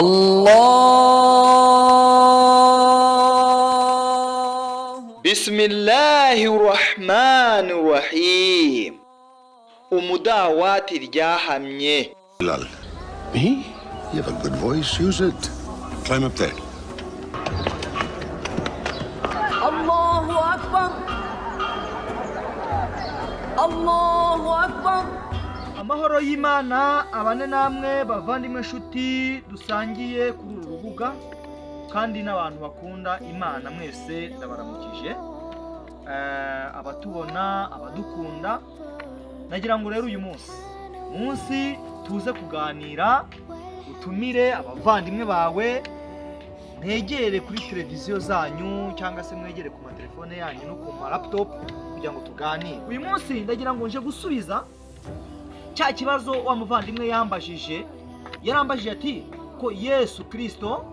الله Bismillahi rahmani rahim. Umudawati ryahamye. Lal. Me? You have a good voice. Use it. Climb up there. الله أكبر الله أكبر. Amahoro y'Imana abane namwe, bavandimwe, inshuti dusangiye kuri uru rubuga, kandi n'abantu bakunda Imana mwese ndabaramukije. Abatubona, abadukunda, nagira ngo rero uyu munsi tuze kuganira, utumire abavandimwe bawe, mwegere kuri televiziyo zanyu cyangwa se mwegere ku matelefone yanyu no ku ma laptop kugira ngo tuganire. Uyu munsi ndagira ngo nje gusubiza cya kibazo wa muvandimwe yambajije. Yarambajije ati ko Yesu Kristo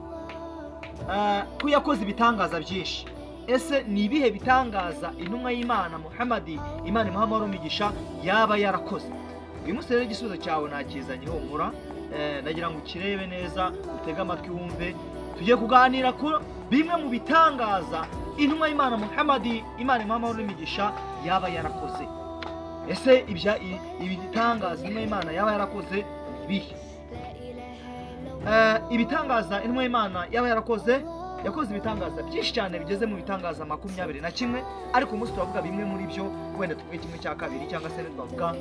ko yakoze ibitangaza byinshi, ese ni ibihe bitangaza intumwa y'Imana Muhammadi, Imana imuha amahoro n'imigisha, yaba yarakoze? Uyu munsi rero igisubizo cyawe nakizanye, humura. Ndagira ngo ukirebe neza, utege amatwi wumve. Tugiye kuganira ku bimwe mu bitangaza intumwa y'Imana Muhammadi, Imana imuha amahoro n'imigisha, yaba yarakoze. Ese ibitangaza intumwa y'Imana yaba yarakoze ni ibihe? Ibitangaza intumwa y'Imana yaba yarakoze, yakoze ibitangaza byinshi cyane bigeze mu bitangaza 21, ariko umunsi turavuga bimwe muri byo, wenda tuvuge kimwe cya kabiri cyangwa se twavuga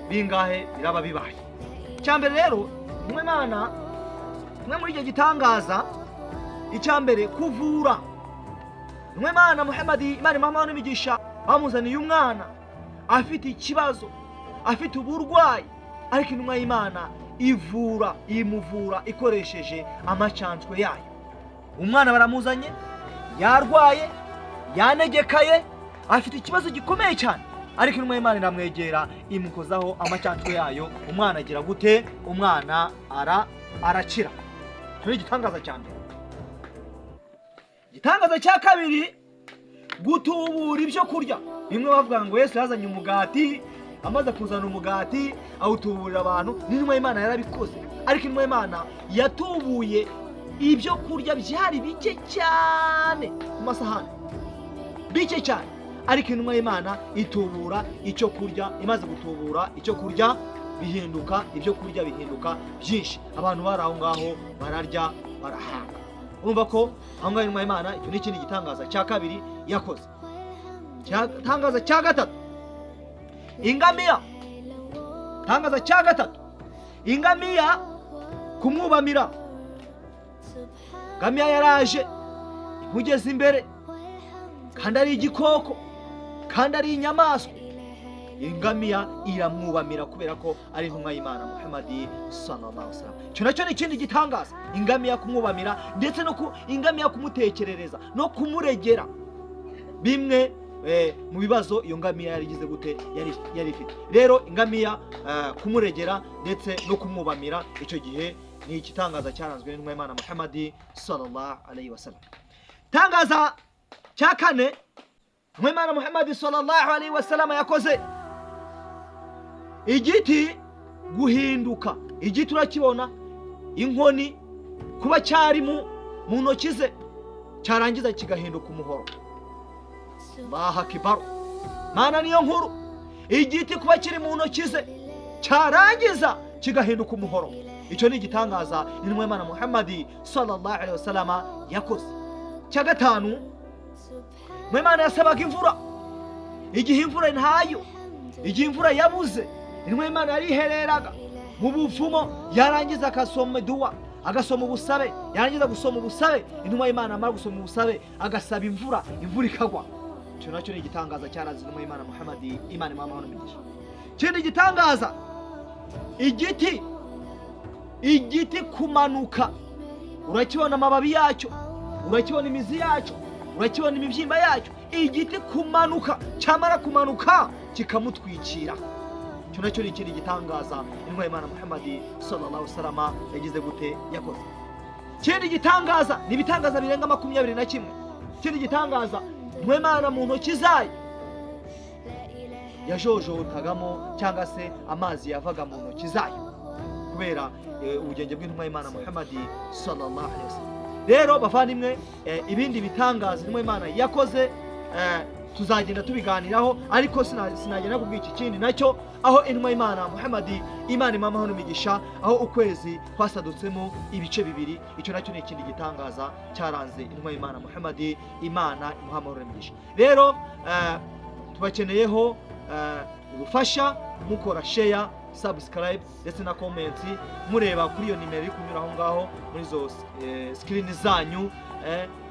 bingahe biraba bibaye. Icya mbere rero, intumwa y'Imana, kimwe muri icyo gitangaza, icya mbere, kuvura. Intumwa y'Imana Muhammadi, Imana imuha amahoro n'imigisha, bamuzaniye umwana afite ikibazo, afite uburwayi, ariko intumwa y'Imana ivura, imuvura ikoresheje amacanshwe yayo. Umwana baramuzanye, yarwaye, yanegekaye, afite ikibazo gikomeye cyane, ariko intumwa y'Imana iramwegera, imukozaho amacanshwe yayo, umwana agira gute? Umwana arakira. Icyo ni igitangaza cya mbere. Igitangaza cya kabiri, gutubura ibyo kurya. Bimwe bavuga ngo Yesu yazanye umugati, amaze kuzana umugati awutuburira abantu, n'intumwa y'Imana yarabikoze, ariko intumwa y'Imana yatubuye ibyo kurya byari bike cyane ku masahani, bike cyane, ariko intumwa y'Imana itubura icyo kurya. Imaze gutubura icyo kurya, bihinduka ibyo kurya bihinduka byinshi, abantu bari aho ngaho bararya barahanga. Urumva ko aho ngaho intumwa y'Imana, icyo ni ikindi gitangaza cya kabiri yakoze. Igitangaza cya gatatu, ingamiya. Igitangaza cya gatatu, ingamiya kumwubamira. Ingamiya yaraje imugeze imbere, kandi ari igikoko, kandi ari inyamaswa, ingamiya iramwubamira kubera ko ari intumwa y'Imana Muhammadi sallallahu alaihi wasallam. Icyo nacyo ni ikindi gitangaza, ingamiya kumwubamira, ndetse no ingamiya kumutekerereza no kumuregera bimwe mu bibazo iyo ngamiya yarigize gute, yari ifite. Rero ingamiya kumuregera ndetse no kumwubamira, icyo gihe ni igitangaza cyaranzwe n'intumwa y'Imana Muhammadi sallallahu alaihi wasallam. Tangaza cya kane intumwa y'Imana Muhammadi sallallahu alaihi wasallam yakoze, igiti guhinduka. Igiti urakibona, inkoni kuba cyari mu ntoki ze, cyarangiza kigahinduka umuhoro. Allahu Akbar, Mana niyo nkuru. Igiti kuba kiri mu ntoki ze, cyarangiza kigahinduka umuhoro. Icyo ni igitangaza intumwa y'Imana Muhammadi sallallahu alaihi wasallam yakoze. Cya gatanu, intumwa y'Imana yasabaga imvura. Igihe imvura ntayo, igihe imvura yabuze, intumwa y'Imana yarihereraga mu buvumo, yarangiza akasoma duwa, agasoma ubusabe, yarangiza gusoma ubusabe, intumwa y'Imana amara gusoma ubusabe agasaba imvura, imvura ikagwa. Icyo nacyo ni igitangaza cyaranze intumwa y'Imana Muhammadi, Imana imuha amahoro n'imigisha. Ikindi gitangaza, igiti kumanuka. Urakibona amababi yacyo, urakibona imizi yacyo, urakibona imibyimba yacyo, igiti kumanuka, cyamara kumanuka kikamutwikira. Icyo nacyo ni ikindi gitangaza intumwa y'Imana Muhammadi sallallahu alaihi wasallam yagize gute, yakoze. Ikindi gitangaza ni ibitangaza birenga 21. Ikindi gitangaza, intumwa y'Imana mu ntoki zayo yajojotagamo, cyangwa se amazi yavaga mu ntoki zayo. Kubera ubugenge bw'intumwa y'Imana Muhammadi sallallahu alaihi wasallam. Rero bavandimwe, ibindi bitangaza intumwa y'Imana yakoze tuzagenda tubiganiraho, ariko sinagenda kubwira iki kindi nacyo, aho intumwa y'Imana Muhammadi, Imana imuhe amahoro n'imigisha, aho ukwezi kwasadutsemo ibice bibiri. Icyo nacyo ni ikindi gitangaza cyaranze intumwa y'Imana Muhammadi, Imana imuhe amahoro n'imigisha. Rero tubakeneyeho ubufasha, mukora share, subscribe ndetse na comment, mureba kuri iyo nimero iri kunyura aho ngaho muri izo screen zanyu,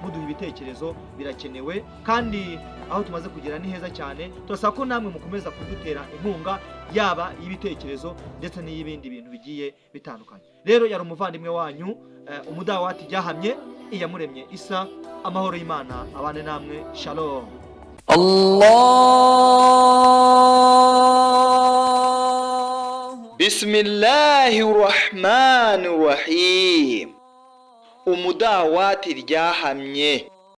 muduha ibitekerezo, birakenewe. Kandi aho tumaze kugera ni heza cyane. Turasaba ko namwe mukomeza kudutera inkunga, yaba iy'ibitekerezo ndetse n'iy'ibindi bintu bigiye bitandukanye. Rero yari umuvandimwe wanyu, umudawati Ryahamye Iyamuremye Isa. Amahoro y'Imana abane namwe. Shalom. الله Bismillahi rahmani rahim. Umudawati Ryahamye.